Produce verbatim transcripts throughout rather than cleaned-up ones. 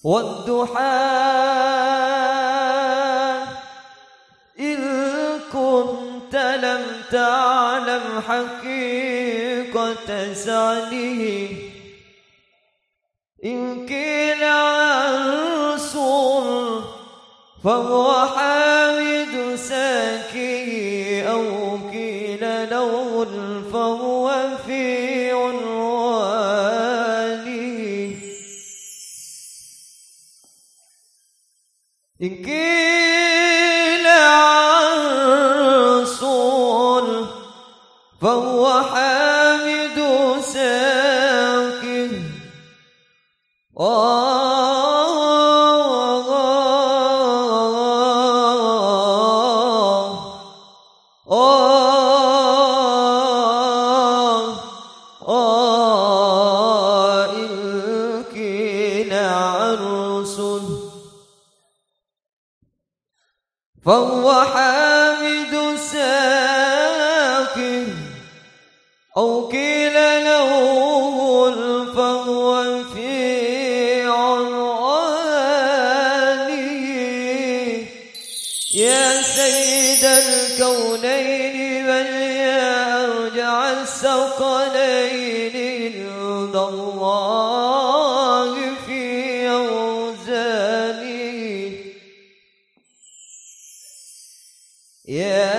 والضحى إذ كنت لم تعلم حقيقة سعيه. إن قيل عرش فهو حامد ساقيه، أو قيل لوح فهو في عنوانه. إن قيل عرش فهو حامد ساقيه. آه، آه، آه، إن قيل عرش فهو حامد ساقيه، أو قيل لوح فهو في عنوانه. يا سيد الكونين، بل يا أرجح الثقلين عند الله في أوزانه. يا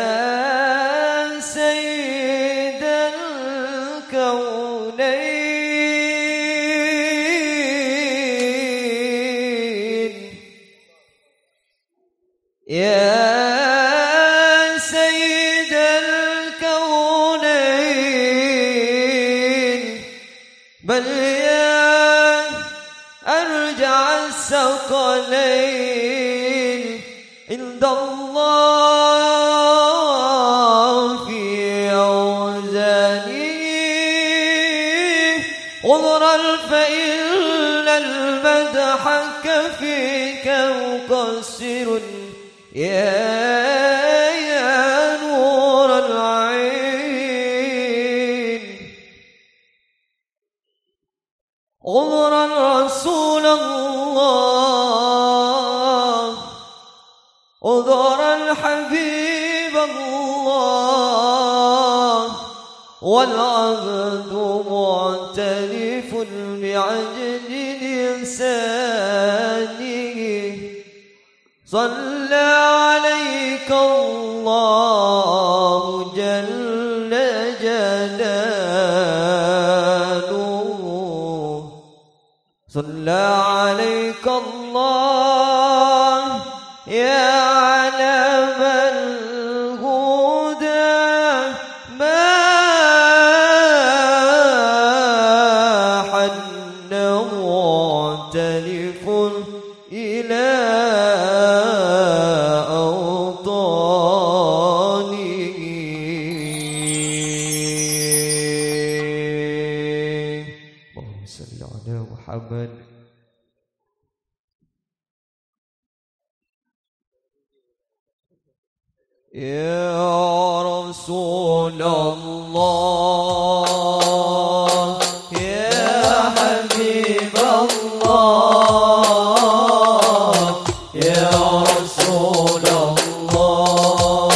سيد الكونين، يا سيد الكونين، بل يا أرجح الثقلين عند الله في أوزانه. عذرا فإن المدح فيك مقصر، يا، يا نور العين. عذرا رسول الله، عذرا حبيب الله، والعبد معترف بعجز لسانه. صلى عليك الله جل جلاله. صلى عليك الله يا علم الهدى، ما حن معترف إلى أوطانه. اللهم صل على محمد. يا رسول الله، يا حبيب الله، يا رسول الله،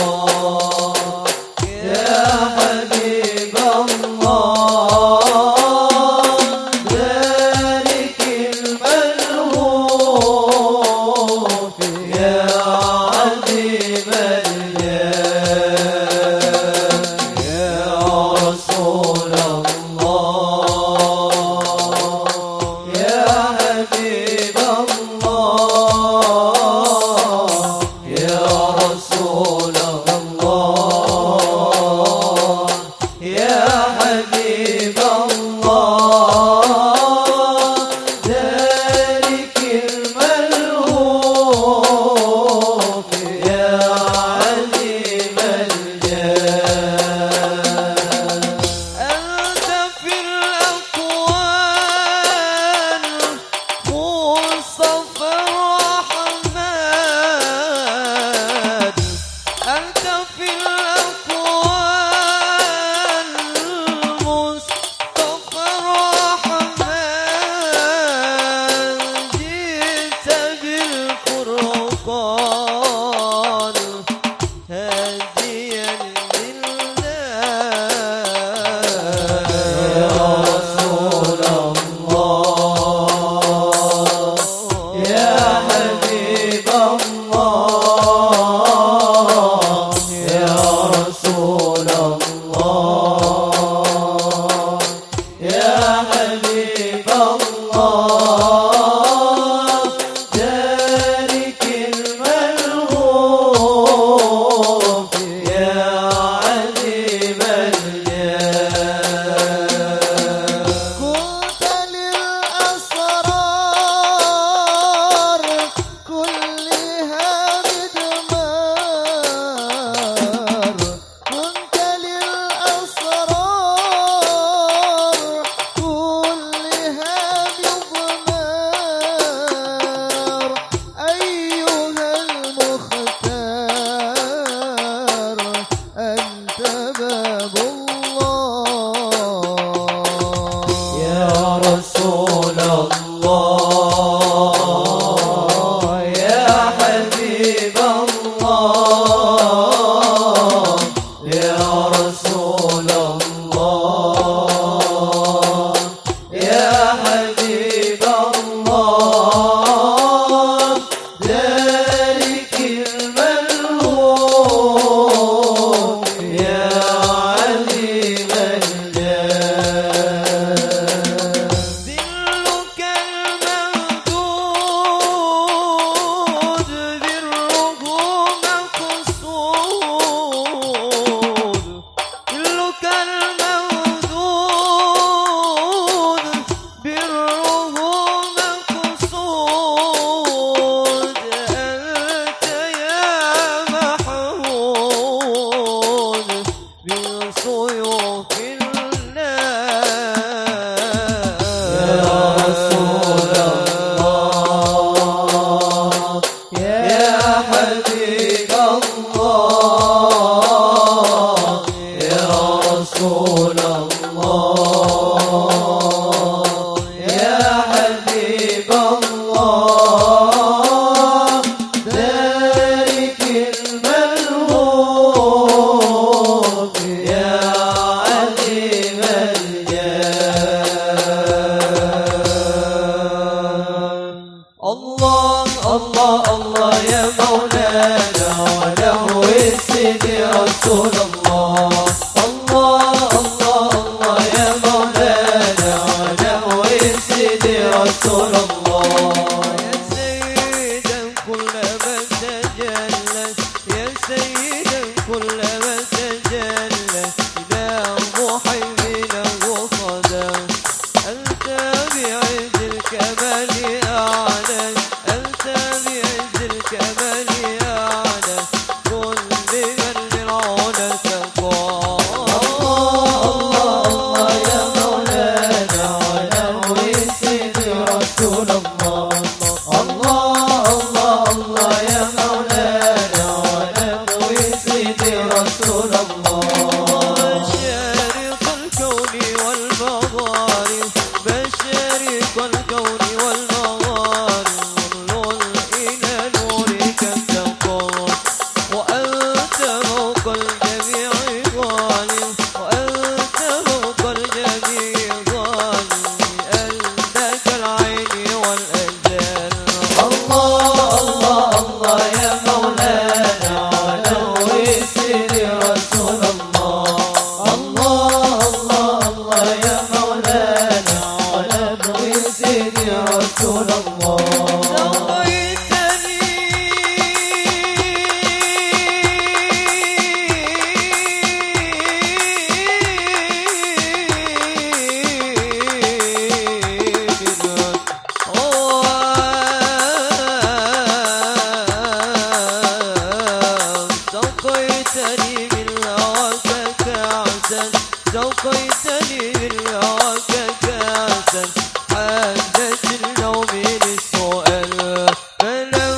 يا حبيب الله، ذلك الملهوف، يا عظيم الجاه، يا رسول الله، يا حبيب الله، يا رسول الله، يا حبيب الله، ذلك الملهوف، يا عظيم الجاه. أنت في الأكوان مصطفى الرحمن، أنت في الأكوان مصطفى الرحمن، جئت الله ذلك الملهوف يا عظيم الجاه. الله، الله، الله يا مولانا، ونحو سيدي رسول الله. الله، الله، الله يا مولانا، ونحو سيدي رسول الله. يا سيدا كل من تجلى، يا سيدا كل من تجلى، إلى محيينا وخدا. أنت بعز الكمال أعلى، أنت بعز الكمال أعلى، كن بمن للعلا سقى. الله، الله، الله يا مولانا، ونحو سيدي رسول الله. الله، الله، الله يا مولانا، ونحو سيدي رسول الله. مشارق الكون والمغارب، مشارق الكون والمغارب، نور إلى نورك انتقل، وأنت فوق الجميع غالب، وأنت فوق الجميع غالب، أنت كالعين والأجل. الله، الله، الله يا مولانا، ونحو سيدي رسول الله. الله، الله، الله يا مولانا، ونحو سيدي رسول الله. سقيتني سقيتني من هواك كأسا، سقيتني من هواك كأسا، حاجة النوم للسؤال، فلم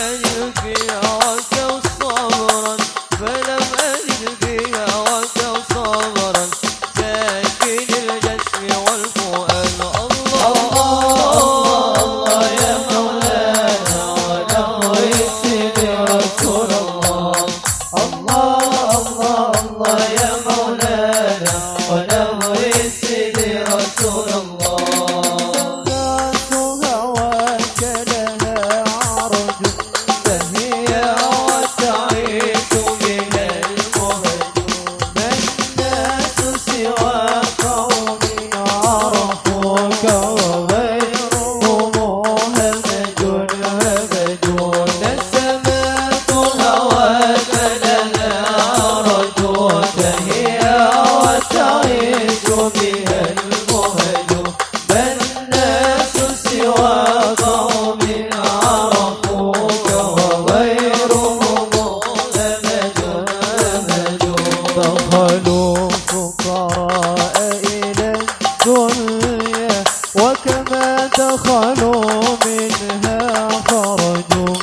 أجد في هواك صبرا، فلم أجد في هواك صبرا، ساكن الجسم والفؤاد. الله، الله، الله يا مولانا، ونحو سيدي رسول الله. الله، الله، الله يا مولانا، ونحو سيدي رسول الله. صفات هواك لها عرج، تحيا وتعيش بها المهج. ما الناس سوى قوم عرفوك وغيرهم همج، همج. نسمات هواك لها عرج، تحيا وتعيش بها المهج. ما الناس سوى قوم عرفوك وغيرهم همج، همج. دخلوا فقراء إلى الدنيا، وكما دخلوا منها خرجوا.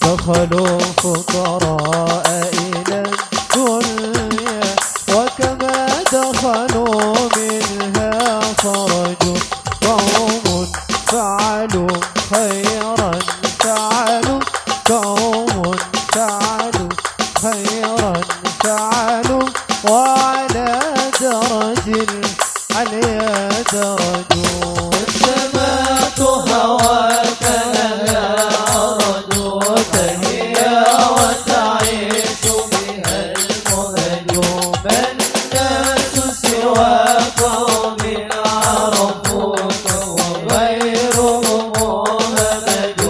دخلوا فقراء إلى الدنيا، وكما دخلوا منها خرجوا. قوم فعلوا خيرا فعلوا، قوم فعلوا خيرا فعلوا، وعلى درج عليا درج. سمعت هواك لها عرج، تحيا وتعيش بها المهج. ما الناس سوى قوم عرفوك وغيرهم همج،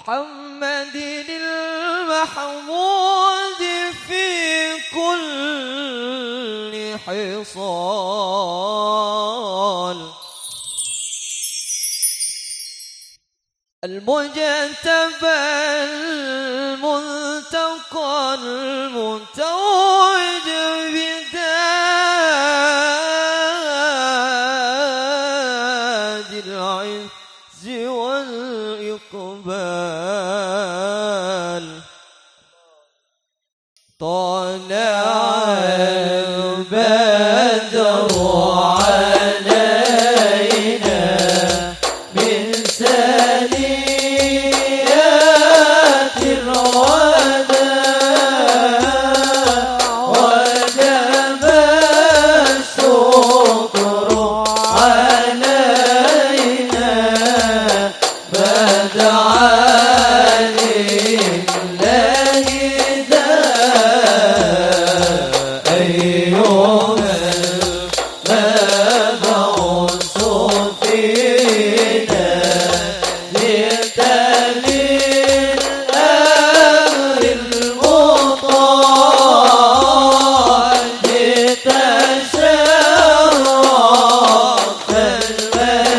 محمد المحمود في كل حصان. المجتبى المنتقى المتوج بتاج العز والإقبال. طلع البدر علينا من ثنيات الوداع، وجب الشكر علينا ما دعا لله داع. أيها المبعوث فينا، جئت بالأمر المطاع، جئت شرفت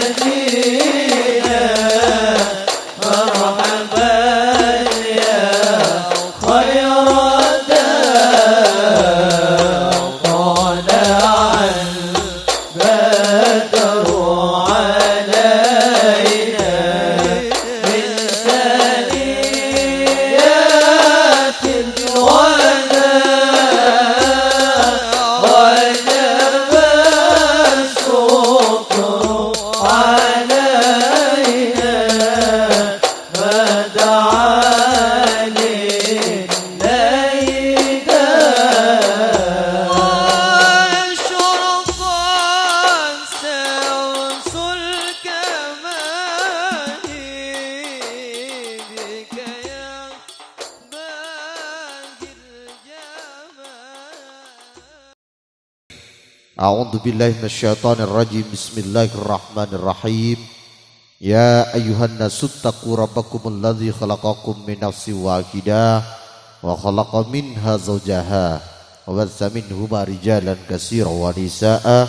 المدينة. مرحبا يا خير داع، طلع البدر علينا من ثنيات الوداع، وجب الشكر علينا ما دعا لله داع. أشرق شمس الكمال بك يا باهي الجمال. أعوذ بالله من الشيطان الرجيم. بسم الله الرحمن الرحيم. يا أيها الناس اتقوا ربكم الذي خلقكم من نفس واحدة وخلق منها زوجها وبث منهما رجالا كثيرا ونساء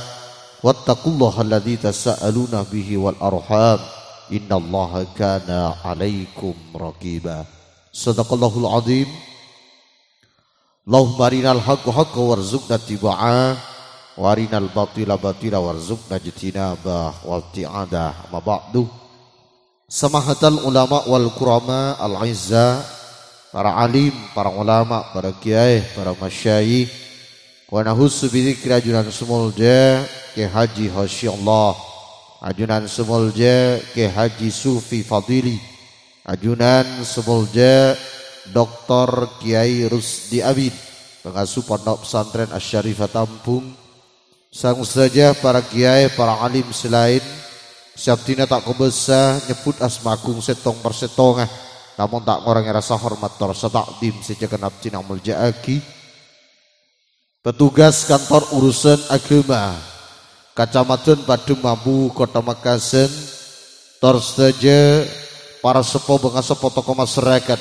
واتقوا الله الذي تساءلون به والأرحام إن الله كان عليكم رقيبا. صدق الله العظيم. اللهم أرنا الحق حقا وارزقنا اتباعه، وأرنا الباطل باطلا وارزقنا اجتنابه والابتعاد. أما بعد. Samahatal ulama wal kurama al-izza, para alim, para ulama, para kiai, para masyayikh, wa nakhussu bidzikri ajunan sè molja Kiai Haji Hosyallah, ajunan sè molja Kiai Haji Sufi Fadili, ajunan sè molja Doktor Kiai Rusdi Amin, pangasuh Pondok Pesantren Asy-Syarifah Tambung, sareng sadhâjâ para kiai, para alim sè laèn, sè abdhina ta' kobâsa nyebbhut asma agung sèttong per sèttonga, namong ta' ngorangè rasa hormat tor sata'dhim sè jhâghân abdhina amolja'aghi. Petugas Kantor Urusan Agama Kacamadhân Padhemmabu, Kottha Mekkasân, tor sadhâjâ para seppo bângaseppo tokoh masarakat,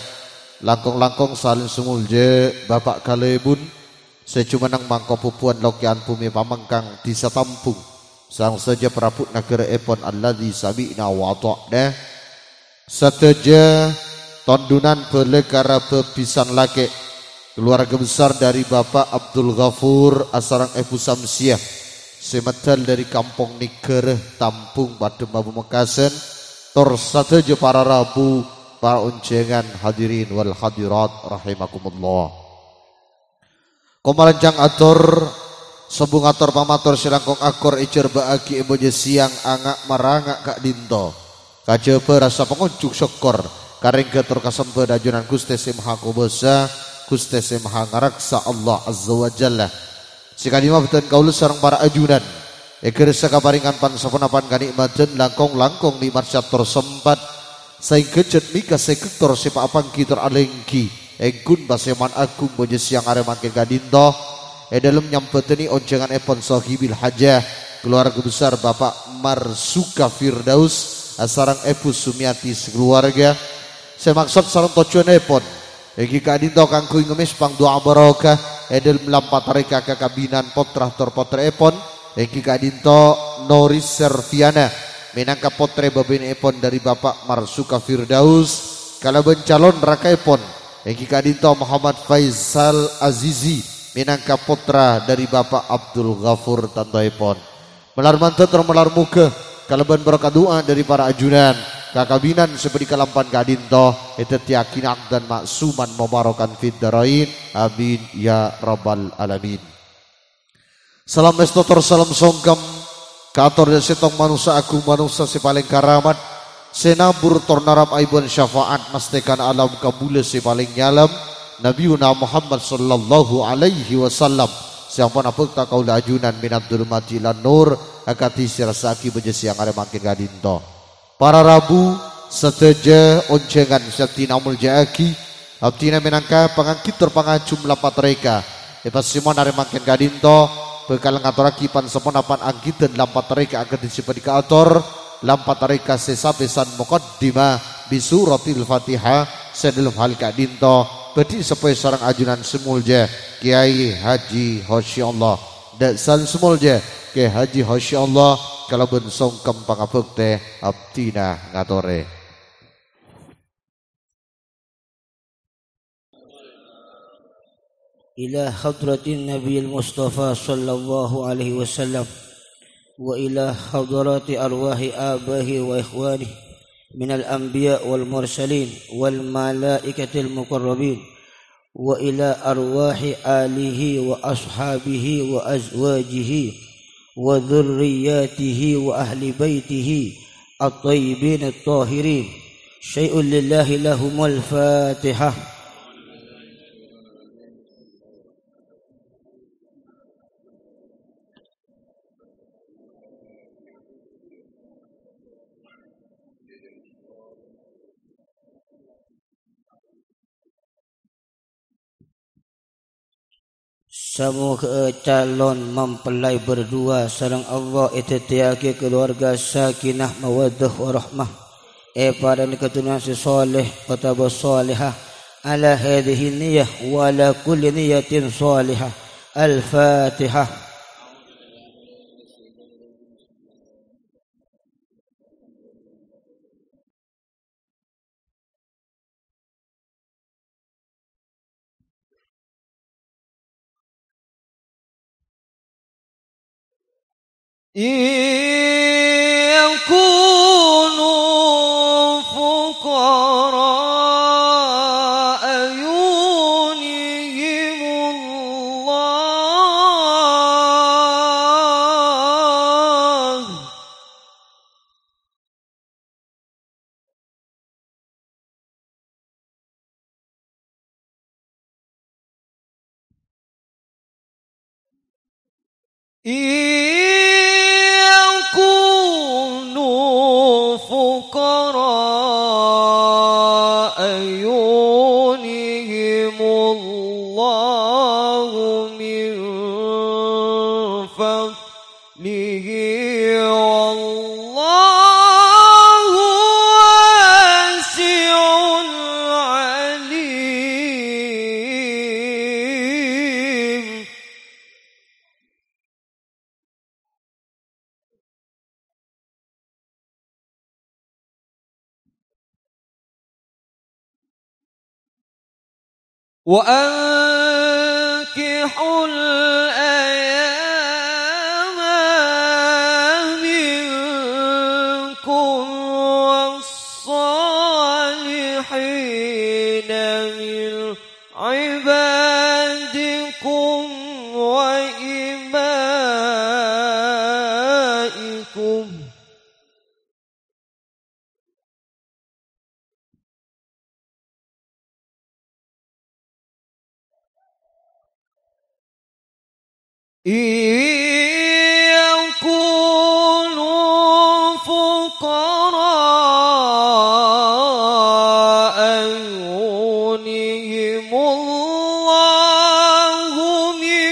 langkong-langkong salèn sè molja Bapa' Kalèbun, sè jumenneng mangkobhubhuwân Lokeyan Bhumè Pamengkang, Dhisa Tambung, sareng sadhâjâ parabhu naghârâèpon alladzi sami'na wa atha'na. Sadhâjâ tondhunan bhâlâ karabhâ bhisan lakè', keluarga besar dari Bapak Abdul Ghafur asareng Èbhu Samsiah, sè medal dari Kampong Nigârâ, Tambung, Padhemmabu Mekkasân, tor sadhâjâ para rabu, para onjhângan hadirin wal hadirat rahimakumullah. Ko-, malancang ator, sombhung ator pamator sè langkong akor èjhârbâ'âghi è bâjâ sèyang anga' maranga' ka'dhinto. Kajhâbhâ rasa pangonjhuk sokkor ka rèngghâ tor ka sembhâ dâ' ajunan Ghustè Sè Maha Kobâsa, Ghustè Sè Maha Ngaraksa, Allah Azza wa Jalla. Sè kadhi mabâdhân kaulâ sareng para ajunan, èghârâssa kaparèngan pan-saponapan kanè'madhân langkong-langkong nè'mat sè ator sempat, saèngghâ jhât mèka sè ghettor sè pa-, apangghi tor alèngghi, ènggun pasèman agung bâjâ sèyang arè mangkèn ka'dhinto, è dhâlem nyambhâdhâni onjhânganèpon sohibil hajah, keluarga besar Bapak Marzuka Firdaus, asareng Èbhu Sumiyati sakalowarga, Sè maksod sareng tojjhuwânnèpon èngghi ka'dinto kaangghuy ngemmès pangdu'a barokah è dhâlem lampa tarèka kakabinan pottra tor pottrèèpon, èngghi ka'dinto Nori Serviana mènangka pottrè bâbinèèpon dhâri Bapa' Marzuka Firdaus kalabân calon rakaèpon, èngghi ka'dinto Muhammad Faisal Azizi mènangka pottra dhâri Bapa' Abdul Ghafur tantoèpon. Malar mandhâr tor malar moghâ, kalabân bârâkat du'a dhâri para ajunan, kakabinan sè bâdhi kalampan ka'dinto èdhâddhiyâghi akdan ma'suman mubarokan fid darain. Amin, ya rabbal alamin. Salam èsto tor salam songkem kaator dhâri sèttong manossa agung, manossa sè palèng karamat, sè nabur tor narap aèbun syafaat mastèkana alam kabulâ sè palèng nyalem, Nabiyuna Muhammad sallallahu alaihi wasallam, sè ampon abhâkta kaulâ ajunan minad dhulumati ilan nur, akadhi sè èrassa'aghi bâjâ sèyang arè mangkèn ka'dinto. Para rabu, sadhâjâ onjhângan sè abdhina molja'aghi, abdhina mènangka pangangghit tor pangajum lampa tarèka, è pasèmon arè mangkèn ka'dinto, bhâkal ngatorraghi pan-saponapan angghidhân lampa tarèka akadhi sè bâdhi kaator, lampa tarèka sè sapèsan muqaddimah bi suratil Fatihah, sè dhâlem hal ka'dinto, bâdhi èsapowè sareng ajunan sè molja, Kyai Haji Hosyallah. Dâ' sal sè molja, Kyai Haji Hosyallah, kalabân songkem pangabhâktè abdhina ngatorè. إلى حضرة النبي المصطفى صلى الله عليه وسلم، وإلى حضرة أرواح آبائه وإخوانه من الأنبياء والمرسلين والملائكة المقربين، وإلى أرواح آله وأصحابه وأزواجه وذرياته وأهل بيته الطيبين الطاهرين. شيء لله لهم الفاتحة. Samoghâ calon mempelai berdua sareng Allah èdhâddhiyâghi kalowarga sakinah mawaddah warahmah, èparèngè keturunan sè shaleh otabâ shalehah, ala hadhihi niyyah wa ala kulli niyyatin shalihah. Al-Fatihah. إن يكونوا فقراء يغنهم الله. إن يكونوا فقراء يغنهم الله من فضله، والله واسع عليم. وأنكحوا الأيامى منكم والصالحين من عبادكم وإمائكم. إن يكونوا فقراء يغنهم الله من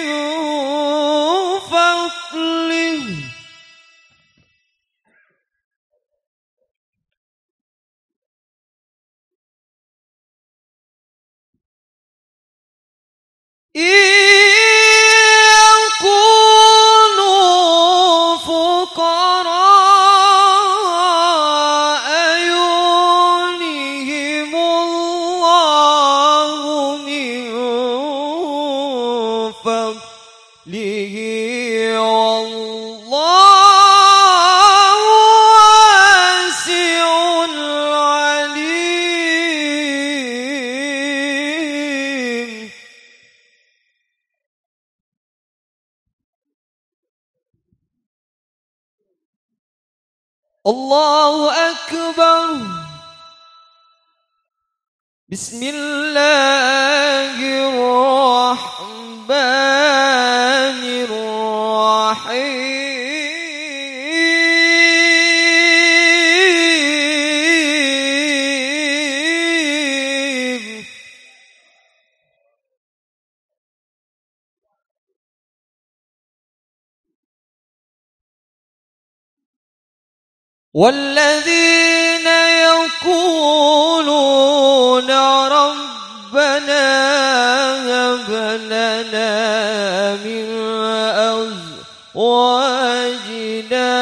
فضله. يكونوا فقراء يغنهم الله من فضله، والله واسع عليم. الله أكبر. بسم الله الرحمن الرحيم. والذين يقولون ربنا هب لنا من أزواجنا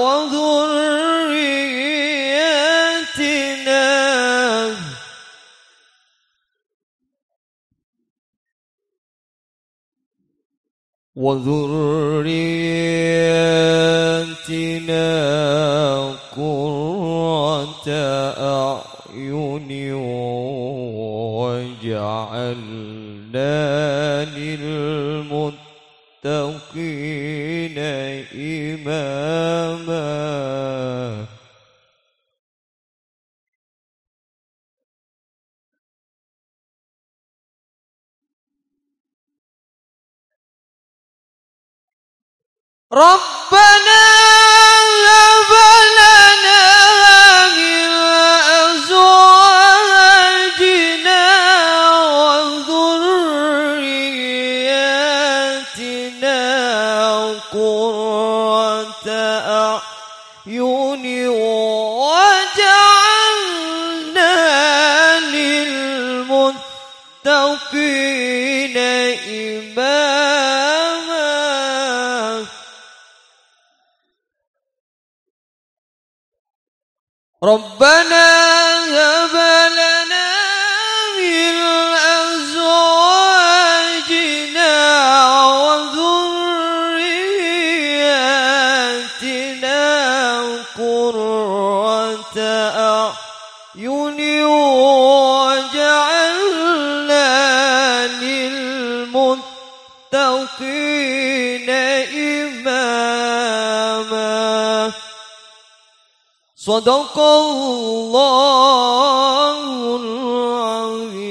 وذرياتنا وذرياتنا قرة أعين واجعلنا للمتقين إماما. ربنا هب لنا من أزواجنا وذرياتنا قرة أعين واجعلنا للمتقين للمتقين إماما. ربنا هب لنا من أزواجنا وذرياتنا قرة أعين واجعلنا للمتقين إماما. صدق الله العظيم.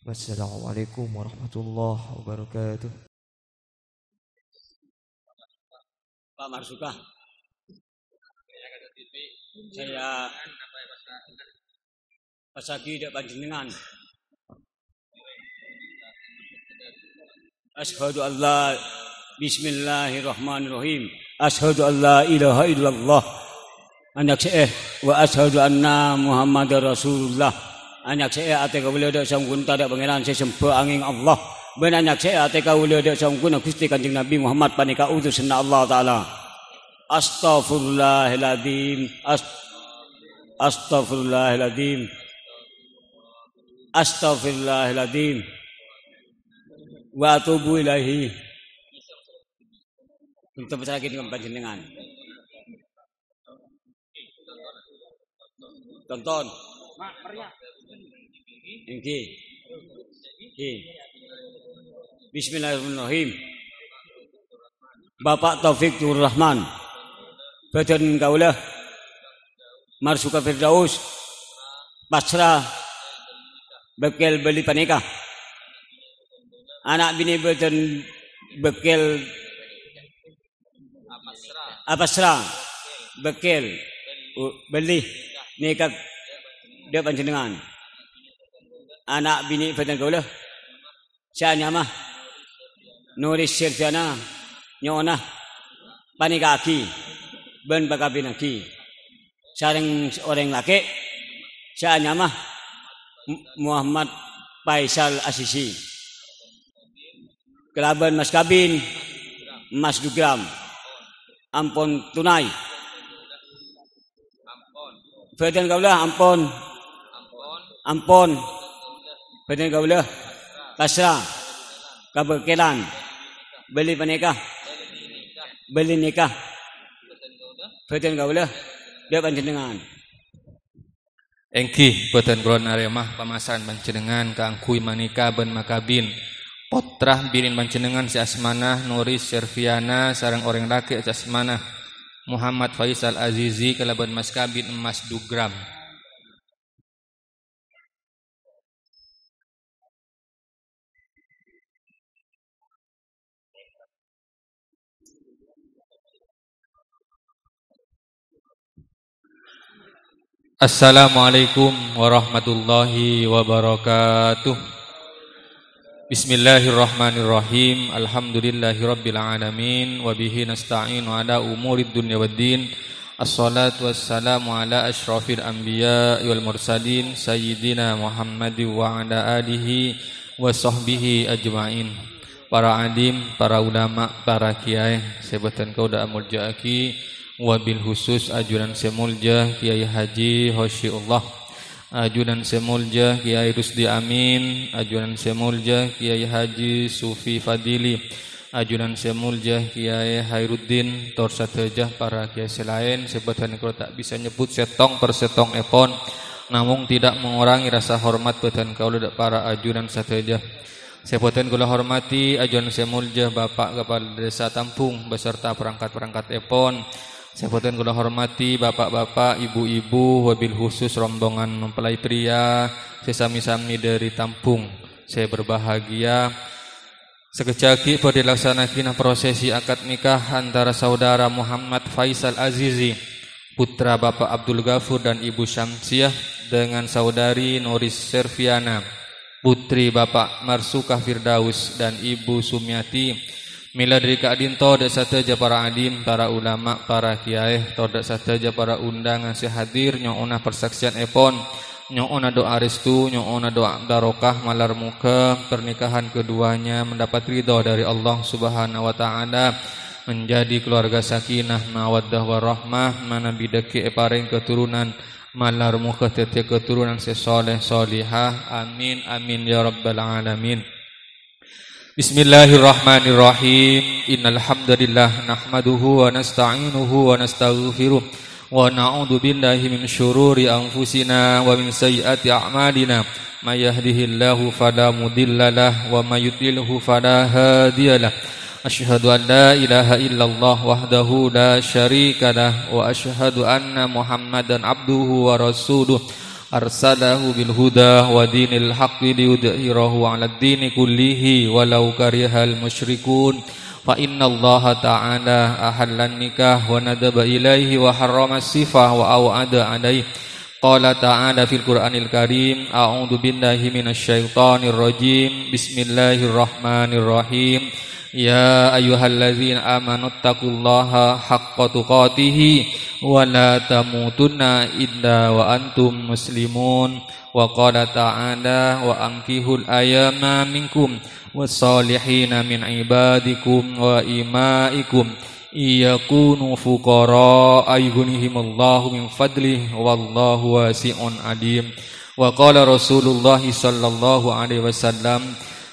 والسلام عليكم ورحمة الله وبركاته. Pak Marzuka, saya passaghi dâ' panjhennengngan. Asyhadu an la, bismillahirrahmanirrahim. Asyhadu an la ilaha illallah. Anyaksè'è, wa asyhadu anna Muhammadar Rasulullah. Anyaksè'è atè kaulâ dâ' saongghuna tadâ' pangèran sè sembâ angèng Allah. Bân anyaksè'è atè kaulâ dâ' saongghuna Ghustè Kanjeng Nabi Muhammad panèka utusanna Allah Ta'ala. Astaghfirullahaladzim. Ast-, astaghfirullahaladzim. Astaghfirullahaladzim. Wa atubu ilaihi. Untuk masyarakat dengan panjenengan. Tonton. Èngghi. Èngghi. Bismillahirrahmanirrahim. Bapak Taufik Nur Rahman. Bâdhân kaulâ, Marzuka Firdaus, pasra bâkkèl bâli panèka. Ana' binè' bâdhân bâkkèl apasra bâkkèl u-, bâli nèka dâ' panjhennengngan. Ana' binè' bâdhân kaulâ sè anyama Nuris Sirjana nyo'ona panèka'aghi bân pakabinnaghi sareng orèng lakè' sè anyama M-, Muhammad Faisal Azizi. Kalabân mas kabin emmas du gram. Ampon tunai. Bhâdhân kaulâ ampon. Ampon. Bhâdhân kaulâ pasra. Kabâkkèlan. Bâli panèka. Bâli nèka. Bhâdhân kaulâ. Dâ' panjhennengngan. Èngghi, bhâdhân kaulâ narèma pamasaran panjhennengngan kaangghuy manèka bân makabin pottra binèn panjhennengngan sè asmana Nuris Serviana sareng orèng lakè' sè asmana Muhammad Faisal Azizi kalabân mas kabin emmas du gram. Assalamualaikum warahmatullahi wabarakatuh. Bismillahirrahmanirrahim. Alhamdulillahirabbil alamin. Wa bihi nasta'inu ala umurid dunya waddin. Assalatu wassalamu ala asyrafil anbiya wal mursalin, Sayyidina Muhammadin wa ala alihi wa sahbihi ajma'in. Para alim, para ulama, para kiai sè bhâdhân kaulâ amoljâ'aghi, wabil khusus ajunan sè moljâ Kiai Haji Hosyiullah, ajunan sè moljâ Kiai Rusdi Amin, ajunan sè moljâ Kiai Haji Sufi Fadili, ajunan sè moljâ Kiai Hairuddin, tor sadhâjâ para kiai sè laèn sè bhâdhân kaulâ ta' bisa nyebbhut sèttong per sèttongngèpon, namong tidak mengurangi rasa hormat bhâdhân kaulâ dâ' para ajunan sadhâjâ. Sè bhâdhân kaulâ hormadhi, ajunan sè moljâ Bapak Kepala Desa Tambung beserta perangkat-perangkatèpon. Sè bhâdhân kaulâ hormadhi, bapak-bapak, ibu-ibu, wabil khusus rombongan mempelai pria sè sami-sami dâri Tambung sè berbahagia. Sakejjhâ' aghi' bhâdhi laksanaghina prosesi akad nikah antara Saudara Muhammad Faisal Azizi, putra Bapak Abdul Ghafur dan Ibu Syamsiah, dengan Saudari Nuris Serviana, putri Bapak Marsuka Firdaus dan Ibu Sumiati. Mèla dâri ka'dinto dâ' sadhâjâ para alim, para ulama, para kiai, tor dâ' sadhâjâ para undangan sè hadir nyo'ona parsaksèyannèpon, nyo'ona du'a restu, nyo'ona du'a barokah, malar moghâ pernikahan keduanya mendapat ridho dari Allah Subhanahu wa Ta'ala, menjadi keluarga sakinah, mawaddah, warahmah, manabi dhâggi' èparèng keturunan, malar moghâ dhâddhiyâ keturunan sè sholeh sholihah. Amin, amin, ya rabbal alamin. Bismillahirrahmanirrahim. Innal hamdalillah, nahmaduhu wa nasta'inuhu wa nastaghfiruh, wa na'udzu billahi min syururi anfusina wa min sayyiati a'malina. May yahdihillahu fala mudhillalah, wa may yudlilhu fala hadiyalah. Asyhadu an la ilaha illallah wahdahu la syarikalah, wa asyhadu anna Muhammadan abduhu wa rasuluh. Arsalahu bil huda wa dinil haqqi liyudhhirahu 'alad dini kullihi walau karihal musyrikun. Fa innallaha ta'ala ahallan nikah wa nadaba ilaihi wa harramas sifah wa au'ada alaihi. Qala ta'ala fil Qur'anil Karim, a'udzu billahi minasy syaithanir rajim. Bismillahirrahmanirrahim. Ya ayyuhalladzina amanu taqullaha haqqa tuqatihi wa la tamutunna illa wa antum muslimun. Wa qala ta'ala, wa ankihul ayama minkum wassalihina min ibadikum wa imaikum iyakunu fuqara yughnihimullahu min fadlih wallahu wasi'un alim. Wa qala Rasulullah sallallahu alaihi wasallam,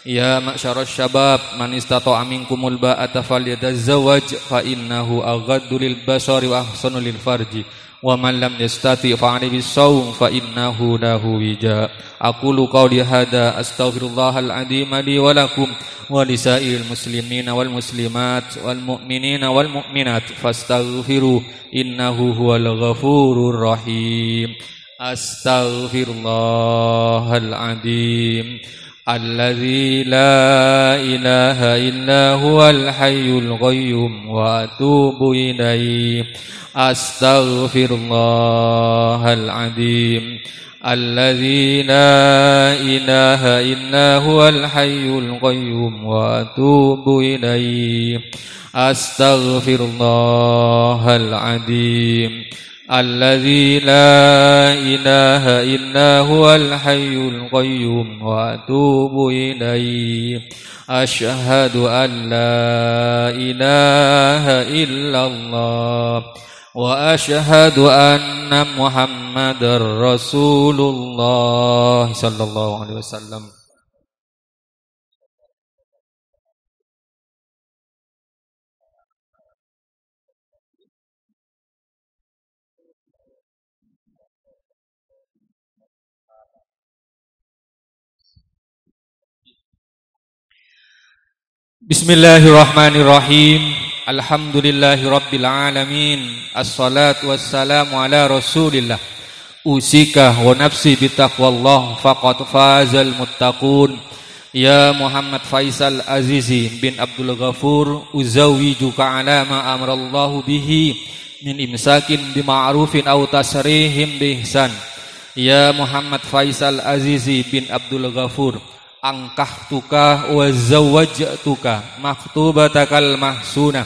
ya ma'syaras syabab, man istata'a minkumul ba'ata falyatazawwaj, fa innahu aghaddu lil basari wa ahsanu lil farji. Wa man lam yastati' fa alaihi bis shaum fa innahu lahu wija. Aqulu qauli hadza astaghfirullahal adzim li wa lakum wa li sairil muslimina wal muslimat wal mu'minina wal mu'minat fastaghfiru innahu huwal ghafurur rahim. Astaghfirullahal adzim. Alladzi la ilaha illa huwal hayyul qayyum wa atubu ilaih. Astaghfirullahal adzim. Alladzi la ilaha illa huwal hayyul qayyum wa atubu ilaih. Astaghfirullahal adzim. الذي لا إله إلا هو الحي القيوم وأتوب إليه. أشهد أن لا إله إلا الله وأشهد أن محمدا رسول الله صلى الله عليه وسلم. Bismillahirrahmanirrahim. Alhamdulillahirabbil alamin. Assalatu wassalamu ala Rasulillah. Usika wa nafsi bitaqwallah, faqad fazal muttaqun. Ya Muhammad Faisal Azizi bin Abdul Ghafur, uzawijuka ala ma amarallahu bihi min imsakin bima'rufin aw tasrihim bi ihsan. Ya Muhammad Faisal Azizi bin Abdul Ghafur, ankahtuka wa zawwajtuka makhtubatakal mahsuna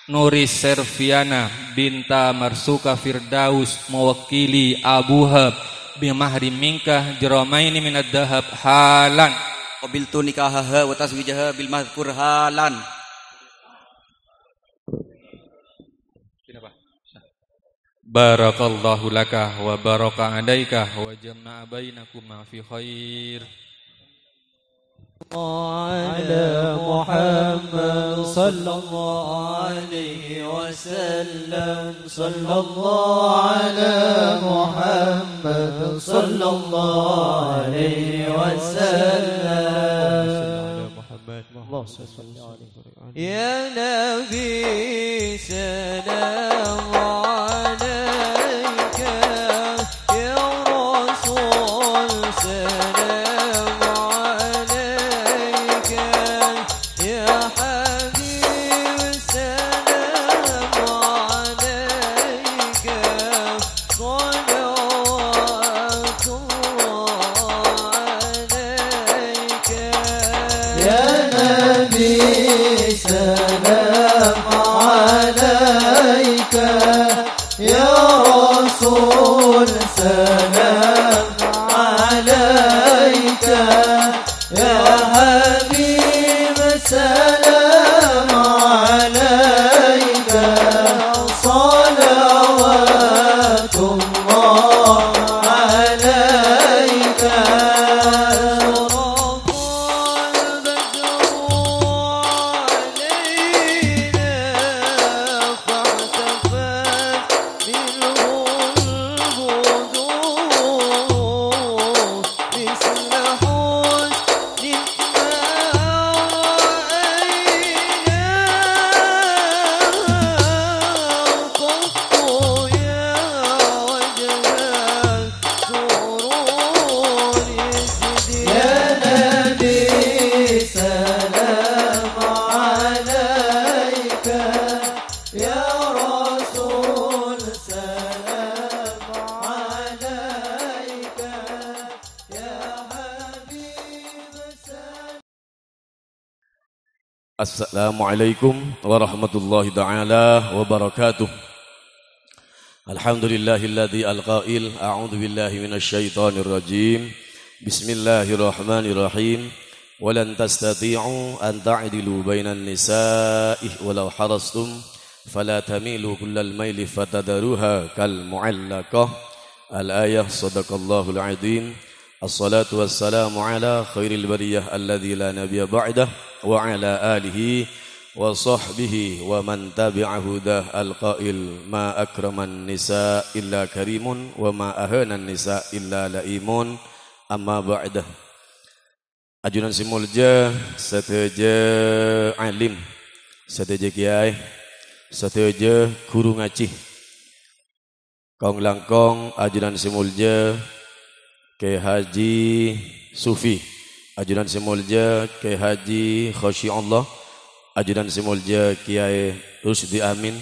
Nuri Serviana binta Marsuka Firdaus, mewakili abuha, bimahri mingka jromaini minad dahab halan. Qabiltu nikahaha wa tazwijaha bil madhkur halan. Barakallahu laka wa baraka alaika wa jama'a bainakuma fi khair. على محمد صلى الله عليه وسلم. صلى الله على محمد صلى الله عليه وسلم. اللهم صل على محمد. اللهم صل عليه وسلم. يا نبي سلام عليك، يا رسول سلام عليك، يا حبيب سلام عليك، صلوات الله عليك. يا نبي سلام عليك، يا رسول سلام عليك، يا حبيب سلام عليك، صلوات الله عليك. يا نبي سلام عليك، يا رسول سلام عليك، يا حبيب سلام. السلام عليكم ورحمة الله تعالى وبركاته. الحمد لله الذي القائل: أعوذ بالله من الشيطان الرجيم. بسم الله الرحمن الرحيم. ولن تستطيعوا أن تعدلوا بين النساء ولو حرصتم، فلا تميلوا كل الميل فتذروها كالمعلقة. الآية. صدق الله العظيم. الصلاة والسلام على خير البرية الذي لا نبي بعده، وعلى آله وصحبه ومن تبع هداه. القائل: ما أكرم النساء إلا كريم، وما أهان النساء إلا لئيم. أما بعد. Ajunan sè molja sadhâjâ alim, sadhâjâ kèyaè, sadhâjâ ghuru ngajhi. Kong-langkong ajunan sè molja Kè Haji Sufi, ajunan sè molja Kè Haji Khosyiullah, ajunan sè molja Kèyaè Rusdi Amin,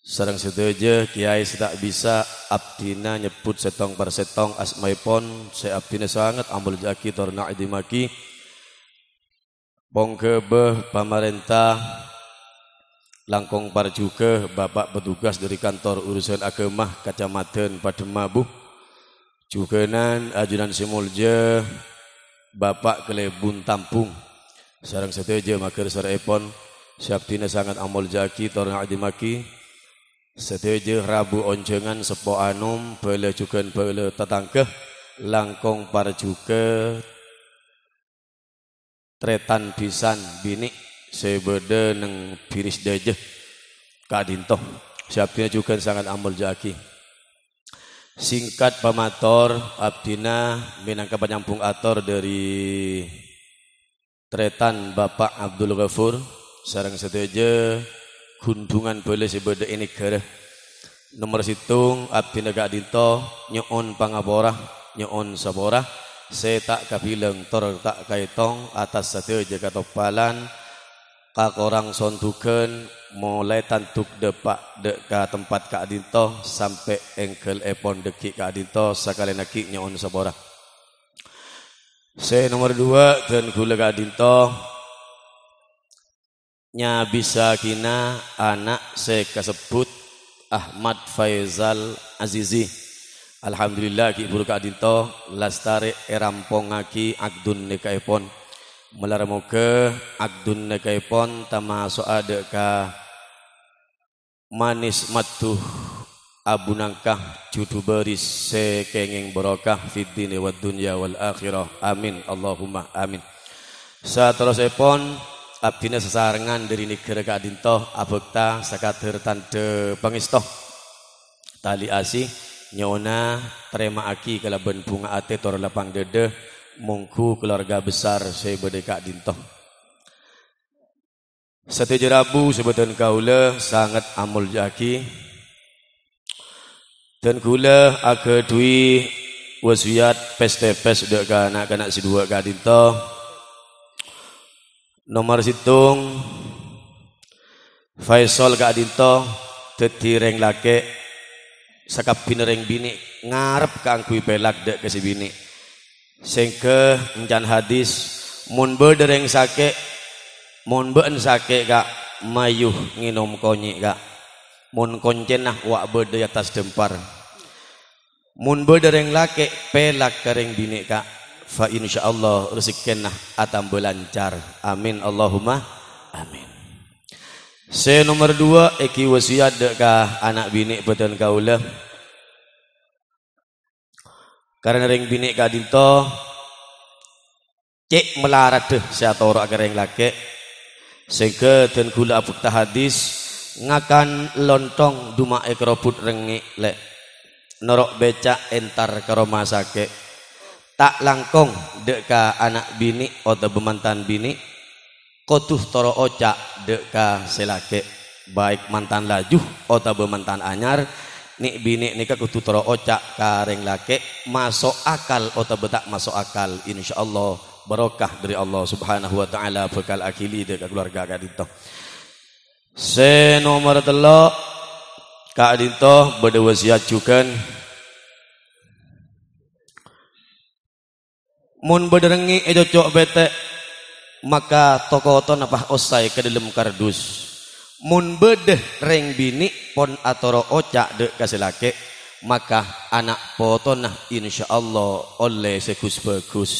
sareng sadhâjâ kèyaè sè ta' bisa abdhina nyebbhut sèttong per sèttong asmaèpon, sè abdhina sanget amolja'aghi tor na'dhimaghi. Pongghâbâ pamarènta, Langkong parjughâ Bapak petugas dâri Kantor Urusan Agama Kacamatan Pademabu. Jughânan ajunan sè molja Bapak Kalèbun Tampung sareng sadhâjâ maghârsarèpon sè abdhina sanget amolja'aghi tor nga'dhimmaghi sadhâjâ rabu onjhângan seppo anom, bhâlâ jughân bhâlâ tatangghâ, langkong parjughâ trètan bhisan binè' sè bâdâ neng Biris Dâjâ ka'dhinto. Sè abdhina jughân sanget amolja'aghi. Singkat pamator, abdhina mènangka panyambhung ator dâri trètan Bapak Abdul Ghafur sareng sadhâjâ ghundhungan bhâlâ sè bâdâ è naghârâ. Nomer sèttong, abdhina ka'dhinto nyo'on pangapora, nyo'on sapora sè ta' kabilang tor ta' kaètong atas sadhâjâ katoppalan, kakorang sondhughân, molaè tandhuk dâpa' dâ' ka tempat ka'dhinto sampè' èngghâlèpon dâggi' ka'dhinto, sakalèyan aghi' nyo'on sapora. Sè nomer duwâ', dân ghulâ ka'dhinto nyabissaghina ana' sè kasebbhut Ahmad Faizal Azizi. Alhamdulillah, ghi' bhuru ka'dhinto lastarè èrampongngaghi akdun nèkaèpon. Malar moghâ akdun nèkaèpon tamaso'a dâ' ka manis madhu abu nangka judhu bâris sè kèngèng barokah fid dini wad dunya wal akhirah. Amin, Allahumma amin. Saterrossèpon, abdhina sasarengan dâri naghârâ ka'dhinto abhâkta sakadâr tandhâ pangèsto. Tali asih nyo'ona tarèma'aghi kalabân bhunga atè tor lapang dâdâ, mongghu keluarga besar sè bâdâ è ka'dhinto. Sadhâjâ rabu sè bâdân kaulâ sanget amolja'aghi. Dân ghulâ aghâdhuwi wasiyat pès-tèpès dâ' ka na'-kana' sè duwâ' ka'dhinto. Nomer sèttong, Faisal ka'dhinto dhâddhi rèng lakè', sakabbhina rèng binè' ngarep kaangghuy pèlak dâ' ka sè binè'. Sèngghâ èncan hadis, "Mon bâdâ rèng sakè', mon bâ'ân sakè', Ka', mayu ngènom konyè', Ka'. Mon koncèna wa' bâdâ è attas dâmpar. Mon bâdâ rèng lakè', pèlak ka rèng binè', Ka'. Fa insyaallah rejekkèna atamba lancar. Amin, Allahumma amin." Sè nomer duwâ', èghi wasiyat dâ' ka ana' binè' bâdân kaulâ. Karana rèng binè' ka'dhinto cè' malaradhâ sè atoro'a ka rèng lakè', sèngghâ dân ghulâ abhâkta hadis, "Ngakan lonthong duma'è karobhut rengngè', Lè'. Noro' bèca' èntar ka roma sakè'." Ta' langkong dâ' ka ana' binè' otabâ mantan binè', kodhu toro' oca' dâ' ka sè lakè', baik mantan laju otabâ mantan anyar, nè'-binè' nèka kodhu toro' oca' ka rèng lakè', maso' akal otabâ ta' maso' akal, insyaallah barokah dâri Allah Subhanahu wa Ta'ala bhâkal aghili dâ' ka kaluarga ka'dhinto. Sè nomer tello', ka'dhinto bâdâ wasiyat jhughân. Mon bâdâ rengngè' ècoco' bhâtè', maka to-kotona pas ossay ka dhâlem kardus. Mon bâdâ rèng binè' pon atoro' oca' dâ' ka sè lakè', maka ana' potona insyaallah ollè sè ghus-bhâghus.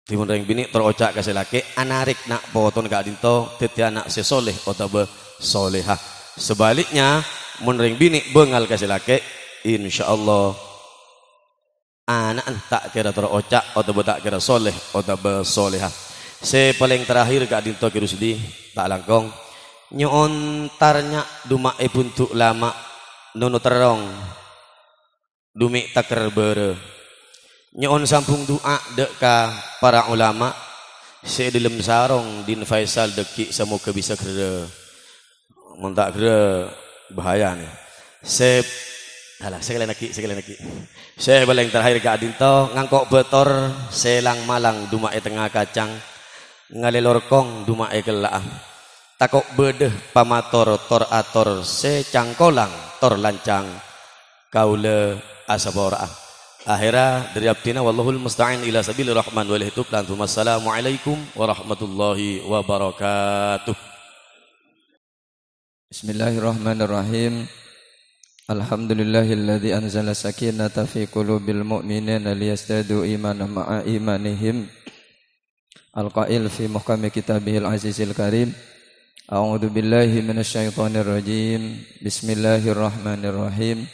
Dhâddhi mon rèng binè' toro' oca' ka sè lakè', anarèk na' potona ka'dhinto dhâddhi ana' sè soleh otabâ solehah. Sebaliknya, mon rèng binè' bângal ka sè lakè', insyaallah ana'na ta' kèra toro' oca' otabâ ta' kèra soleh otabâ solehah. Sè palèng terakhir ka'dhinto Ki Rusdi, ta' langkong. Nyo'on tarnya' duma'è bhundu' lama', nono terrong, dumè' taker bârâ. Nyo'on sambung du'a dâ' ka para ulama sè è dhâlem sarong Din Faisal dâggi' samoghâ bisa ghârâ. Mon ta' ghârâ, bahaya nè. Sè, alah, sakalèyan aghi', sakalèyan aghi'. Sè palèng terakhir ka'dhinto, ngangko' bâtor sè lang-malang duma'è tengnga kacang, ngalè lorkong duma'è kella'a. Tako' bâdâ pamator tor-ator sè cangkolang tor lancang, kaulâ asapora'a. Akhèra dâri abdhina, wallahul musta'an, ila sabilir rahman wal ihtub lan tsumma assalamualaikum warahmatullahi wabarakatuh. Bismillahirrahmanirrahim. Alhamdulillahilladzi anzala sakinata fi qulubil mu'minina liyazdadu imanan ma'a imanihim. Al-qail fi muhkami kitabihil azizil karim. A'udzu billahi minasyaitonir rajim. Bismillahirrahmanirrahim.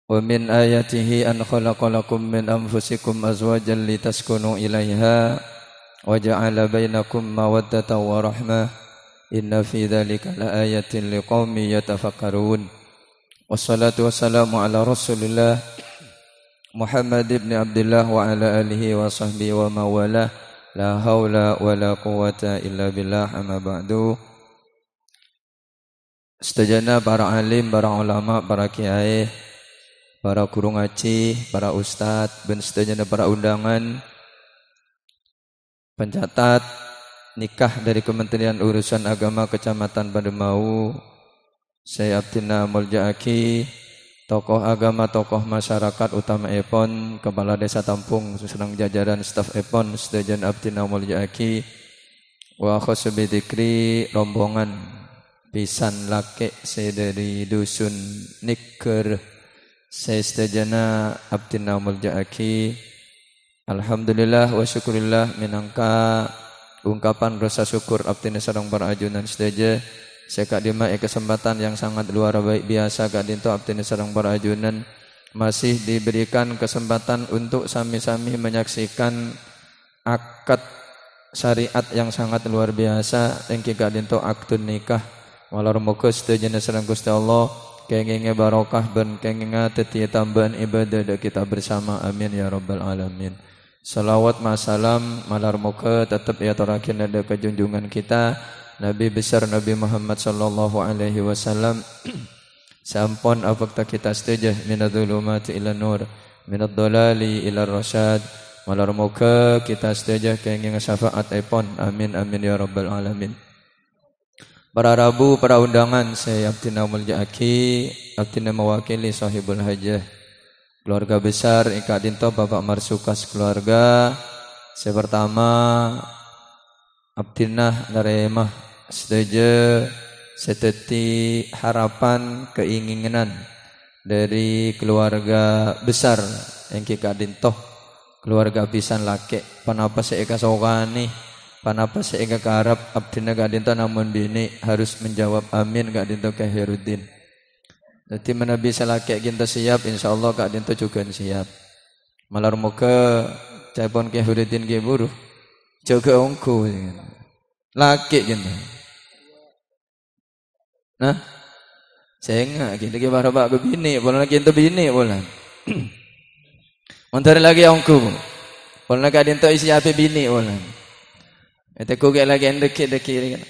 Wa min ayatihi an khalaqa lakum min anfusikum azwajan litaskunu ilaiha wa ja'ala bainakum mawaddatan wa rahmah. Inna fi dzalika laayatin liqaumin yatafakkarun. Wassalatu wassalamu ala Rasulillah Muhammad ibn Abdillah wa ala alihi wa sahbihi wa mawalah. La haula wa la quwwata illa billah, amma ba'du. Sadhâjâna para alim, para ulama, para kiai, para guru ngajhi, para ustad, bân sadhâjâna para undangan, pancatat nikah dhâri Kementerian Urusan Agama Kecamatan Pademau, sè abdhina molja'aghi, tokoh agama, tokoh masyarakat, utamaèpon Kepala Desa Tampung sareng jajaran stafèpon sadhâjâna abdhina molja'aghi, wa khassa bidzikri rombongan bhisan lakè' sè dhâri Dusun Nèggâr sè sadhâjâna abdhina molja'aghi. Alhamdulillah wa syukurillah mènangka ungkapan rasa syukur abdhina sareng para ajunan sadhâjâ sè ka'dimma è kesempatan yang sangat luar bai-, biasa ka'dinto abdhina sareng para ajunan masih diberikan kesempatan untuk sami-sami menyaksikan akad syariat yang sangat luar biasa, èngghi ka'dinto akdun nikah. Malar moghâ sadhâjâna sareng Ghustè Allah kèngèngè barokah bân kèngènga dhâddhiyâ tambâ'ân ibadah dhâ' kita bersama. Amin ya rabbal alamin. Shalawat ma' salam malar moghâ tettep èatorraghi dhâ' ka junjungan kita, Nabi besar Nabi Muhammad sallallahu alaihi wasallam. Sè ampon abhâkta kita sadhâjâ minadz-dzulumati ilan nur, minadz-dhalali ilar rasyad. Malar moghâ kita sadhâjâ kèngèng syafa'atèpon. Amin, amin, ya rabbal alamin. Para rabu, para undangan sè abdhina molja'aghi, abdhina mewakili sohibul hajah. Keluarga besar è ka'dinto Bapak Marsukas keluarga. Sè pertama, abdhina narèma sadhâjâ sè dhâddhi harapan, keinginan dhâri keluarga besar èngghi ka'dinto, keluarga bhisan lakè'. Ponapa sè èkasokanè, ponapa sè èkakarep abdhina ka'dinto namong binè' harus menjawab amin ka'dinto Kè Khairuddin. Dhâddhi manabi sè lakè' ka'dinto siap, insyaallah ka'dinto jhughân siap. Malar moghâ ca'èpon Kè Khairuddin ghi' buru. Jâgâ ongghu. Lakè' ka'dinto. Nah, sènga' ka'dinto ghi' para bâ' ka binè', polana ka'dinto binè' polana. Mon dhâri lakè' ongghu. Polana ka'dinto èsiapè binè' polana. Ètegghu ghi' lakè' ènḍhek ghi' ḍâggi'.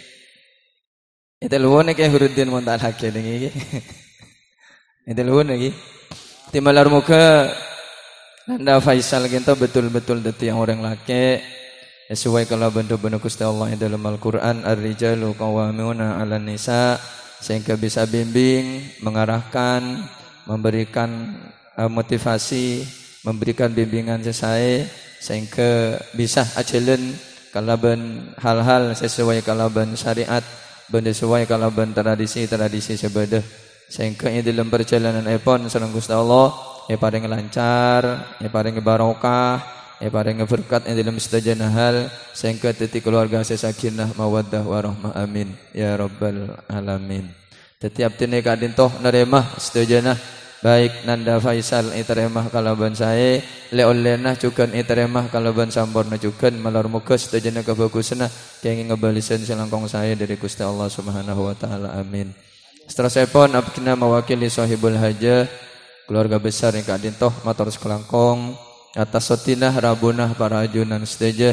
Ètèlpon Kè Khairuddin mon ta' lakè' nèng iki. Ètèlpon iki. Dhâddhi malar moghâ Nanda Faisal ka'dinto betul-betul dhâddhi orèng lakè', sesuai kalabân dhâbuna Ghustè Allah è dâlem Al-Qur'an, "Ar-rijalu qawwamuna 'alan nisa," sehingga bisa bimbing, mengarahkan, memberikan eh, motivasi, memberikan bimbingan sè saè, sehingga bisa ajhâlân kalabân hal-hal sesuai kalabân syariat, bân sesuai kalabân tradisi-tradisi sè bâḍâ. Sehingga è dâlem parjhâlânanèpon sareng Ghustè Allah, èparèngè lancar, èparèngè barokah, èparèngè berkat è dâlem sadhâjâna hal, sehingga dhâddhi keluarga sè sakinah, mawaddah, warahmah. Amin. Ya Rabbal Alamin. Dhâddhi abdhina ka'ḍinto narèma sadhâjâna, baik Nanda Faisal ètarèma kalabân saè, lè-ollèna jhughân ètarèma kalabân samporna jhughân, malar moghâ sadhâjâna kabhâghusânna kèngèng bâlessan sè langkong saè ḍâri Ghustè Allah Subhanahu wa Ta'ala. Amin. Saterrossèpon, abdhina mawakili sohibul hajah, keluarga besar è ka'ḍinto, mator sakalangkong, atas sedina rabuna para ajunan sadhâjâ,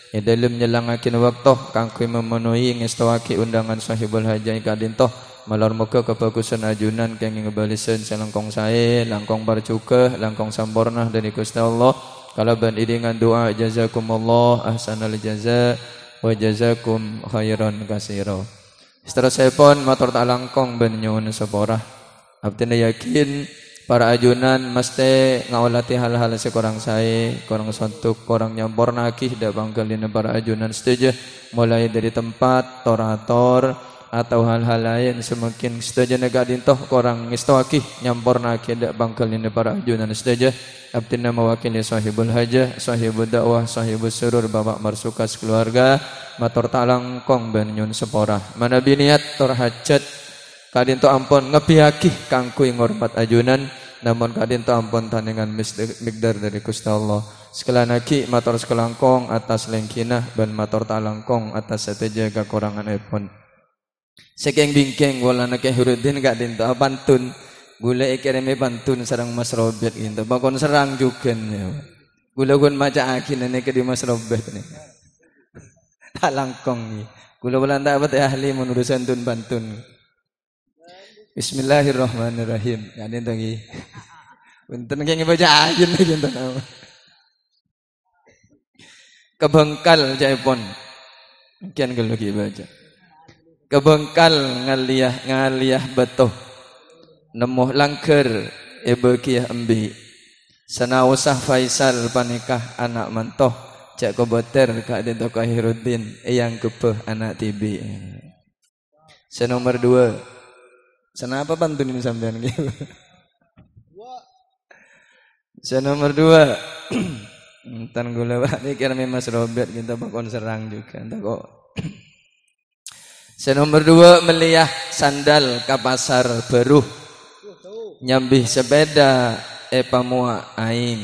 è dâlem nyellangngaghi bâkto kaangghuy memenuhi ngèstowaghi undangan sohibul hajah è ka'ḍinto. Malar moghâ kabhâghusân ajunan kèngèng bâlessan sè langkong saè, langkong parjhughâ, langkong samporna ḍâri Ghustè Allah. Kalabân iringan du'a, jazakumullah ahsanal jaza wa jazakum khairan katsira. Saterrossèpon, mator ta' langkong bân nyo'on sapora. Abdhina yakin Para ajunan mastè ngaolatè hal-hal sè korang saè, korang sontok, korang nyampornaaghi dâ' pangghâliyânna para ajunan sadhâjâ, molaè dâri tempat, tor-ator, atau hal-hal laèn sè mungkin sadhâjâna ka'dinto korang ngèstowaghi, nyampornaaghi dâ' pangghâliyânna para ajunan sadhâjâ. Abdhina mawakili sahibul hajah, sahibud da'wah, sahibus surur, Bapak Marsuka sakaluarga, mator ta' langkong bân nyo'on sapora. Manabi niyat tor hajat, ka'dinto ampon ngabbhiyâghi kaangghuy ngormat ajunan, namong ka'dinto ampon tanèngan mis-, migdar dâri Ghustè Allah. Sakalèyan aghi' mator sakalangkong attas lèngghina bân mator ta' langkong attas sadhâjâ kakoranganèpon. Sè kèng-bingkèng polana Kè Heruddin ka'dinto apantun. Ghulâ èkèrèmè pantun sareng Mas Robert ka'dinto. Pakon serrang jhughân, yâ. Ghulâ ghun maca'aghi nèka dâ' Mas Robert nè. Ta' langkong, yâ. Ghulâ polana ta' patè ahli mon urusan tun-pantun. Bismillahirrahmanirrahim. Ka'dinto, ghi. Bhunten, kèng èbâca'aghi ka'dinto. Kabhângkal ca'èpon. Kèng ghâllu ghi' bâca. Kabhângkal ngalèya, ngalèya bâto. Nemmo langghâr èbâghiyâ embi'. Sanaossa Faisal panèka ana' manto, jhâ' kobâtèr ka'dinto Kè Heruddin èangghebbhâ ana' dhibi'. Sè nomer duwâ'. Sanapa pantunin sampèyan, ghi? Sè nomer duwâ'. Enten ghulâ bâli kèra mè' Mas Robert, ka'dinto pakon serrang jhughân, ta' kok. Sè nomer duwâ', mellèya sandal ka pasar bhâru. Nyambi sepèda èpamowa aèng.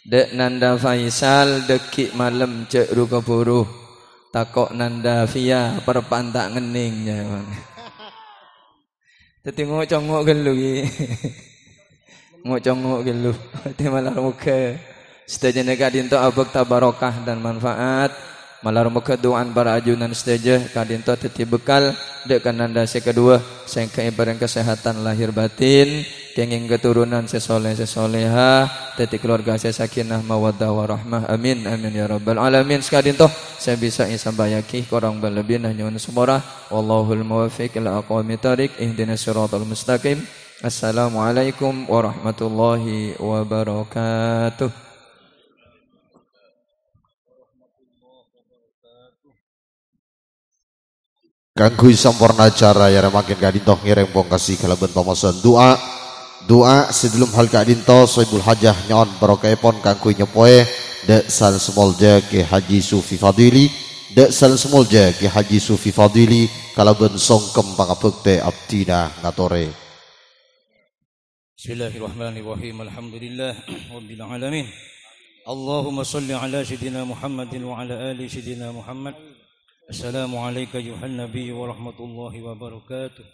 Dâ' Nanda Faisal dhâggi' malem jhâ' ru-kabhuru. Tako' Nanda Fia perpan ta' ngennèng, yâ, Bang. Dhâddhi ngo'-congo' ghâllu, ghi. Ngo'-congo' ghâllu. Dhâddhi malar moghâ sadhâjâna ka'dinto abhâkta barokah dan manfaat. Malar moghâ du'ana para ajunan sadhâjâ ka'dinto dhâddhi bekal dâ' ka Nanda sè kaduwâ, sehingga èparèng kasehatan lahir batin, kèngèng keturunan sè soleh, sè soleha, dhâddhi keluarga sè sakinah, mawaddah, warahmah. Amin, amin, ya rabbal alamin. Saka'dinto sè bisa èsampayaghi, korang bân lebbina nyo'on sapora. Wallahul muwaffiq ila aqwamit thariq. Ihdinas siratal mustaqim. Assalamualaikum warahmatullahi wabarakatuh. Kaangghuy samporna acara, yâ, mangkèn ka'dinto ngèrèng pongkasè kalabân pamasowan du'a. Du'a sadellem hal ka'dinto, Sohibul Hajah nyo'on barokahèpon kaangghuy nyopoè dâ' Salsomolja Kè Haji Sufi Fadili, dâ' Salsomolja Kè Haji Sufi Fadili, kalabân songkem pangabhâktè abdhina ngatorè. Bismillahirrahmanirrahim. Alhamdulillah rabbil alamin. Allahumma shalli ala sayyidina Muhammadin wa ala ali sayyidina Muhammad. Assalamu alayka ayyuhan nabi wa rahmatullahi wa barakatuh.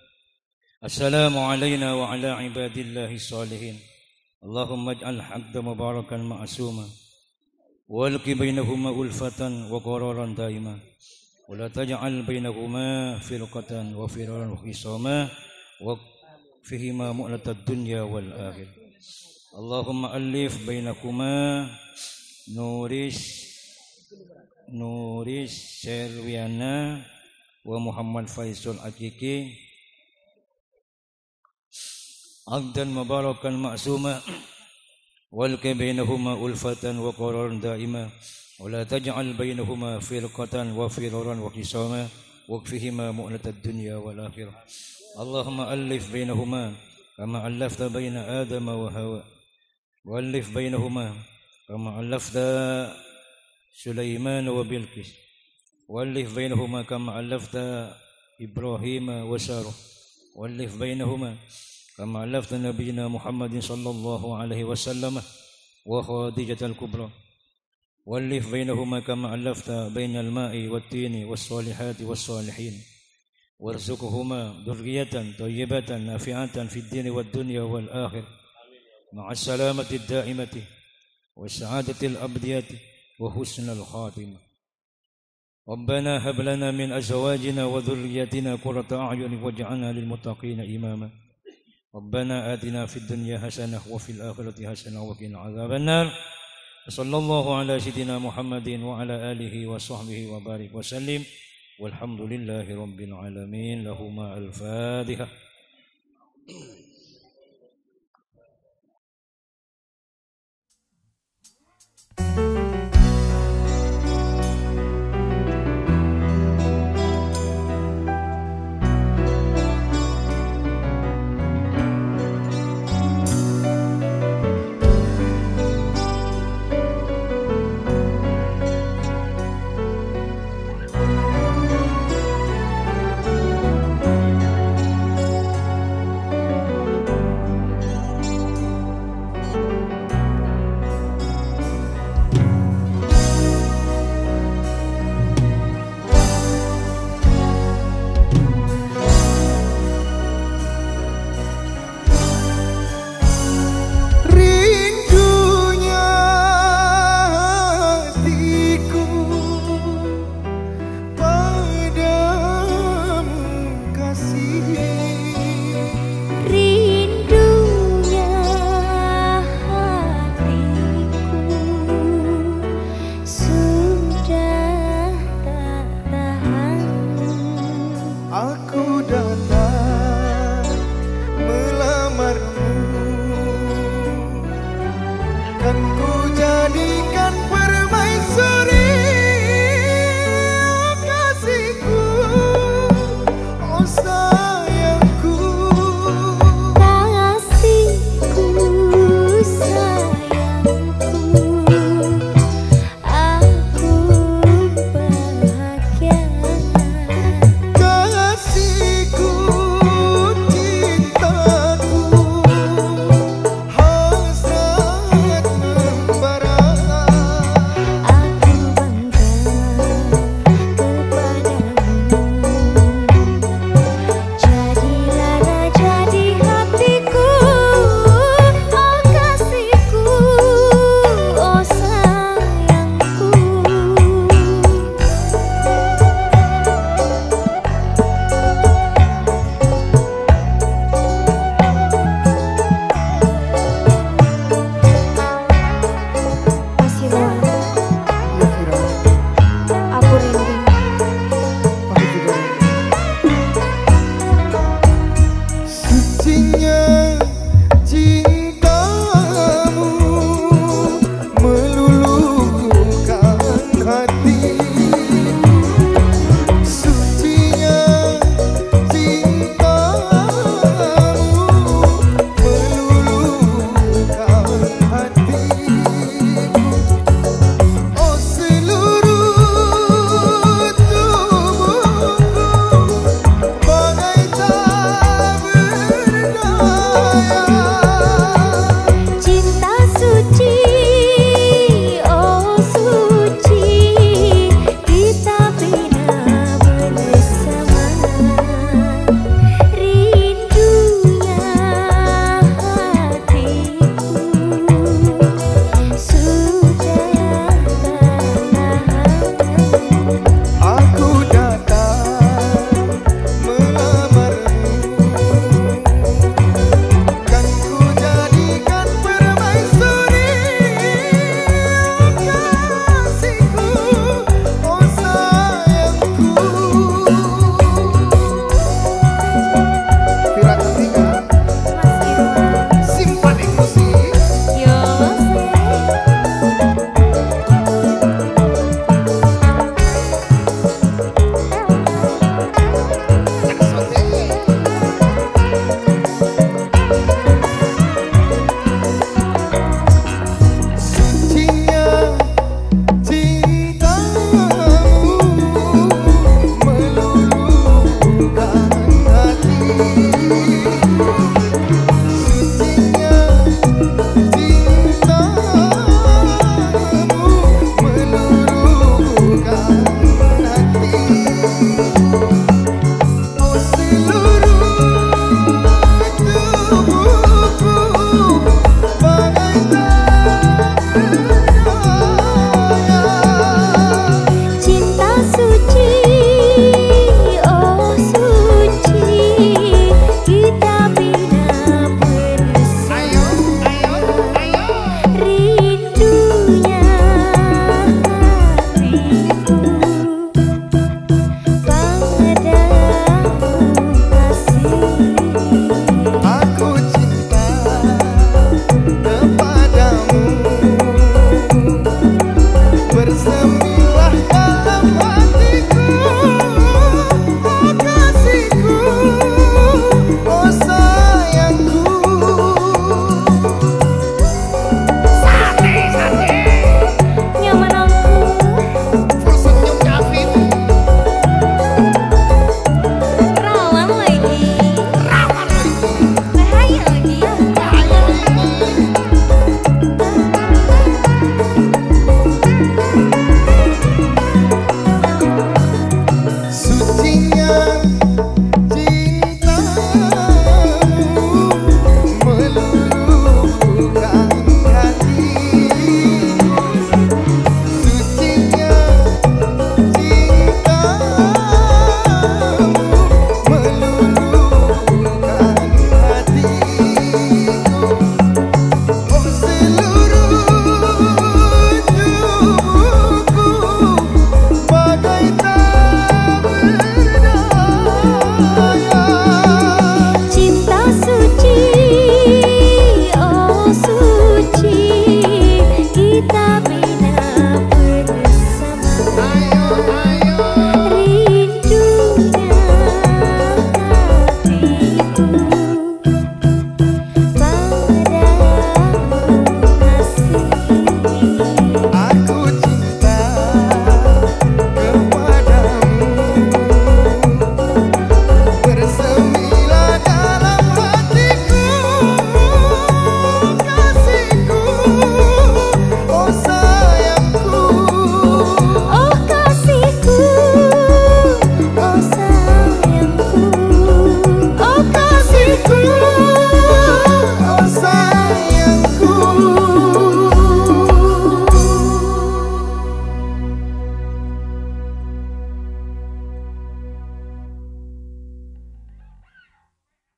Assalamu alayna wa ala ibadillahi shalihin. Allahumma ij'al hadza mubarakan ma'suma. Walqi bainahuma ulfatan wa qararan daima. Wa la taj'al bainahuma firqatan wa firaran wa khisama. Wa fihima mu'natad dunya wal akhir. Allahumma allif bainahuma Nuris, Nuris Serwiana wa Muhammad Faisal Akiki. Aqdan mubarakan ma'suma. Walqi bainahuma ulfatan wa qararan daima. Wa la taj'al bainahuma firqatan wa firaran wa khisama. Wakfihima mu'natad dunya wal akhirah. Allahumma allif bainahuma kama allafta baina Adama wa Hawa. Wa allif bainahuma kama allafta Sulaiman wa Bilqis. Wa allif bainahuma kama allafta Ibrahima wa Sarah. Wa allif bainahuma kama allafta Nabiyyina Muhammadin sallallahu alaihi wasallam wa Khadijatal Kubra. Wa allif bainahuma kama allafta bainal ma'i wat tini was salihati was salihin. Warzuqhuma dzurriyyatan thayyibatan nafi'atan fid dini wad dunya wal akhir. Ma'as salamatid daimati was sa'adatil abadiyati wa husnal khatimah. Rabbana hab lana min azwajina wa dzurriyyatina qurrata a'yun waj'alna lil muttaqina imama. Rabbana atina fid dunya hasanah wa fil akhirati hasanah wa qina adzabannar. Wa sallallahu ala sayyidina Muhammadin wa ala alihi wa sahbihi wa barik wa sallim. Walhamdulillahi rabbil alamin. Lahuma al-Fatihah.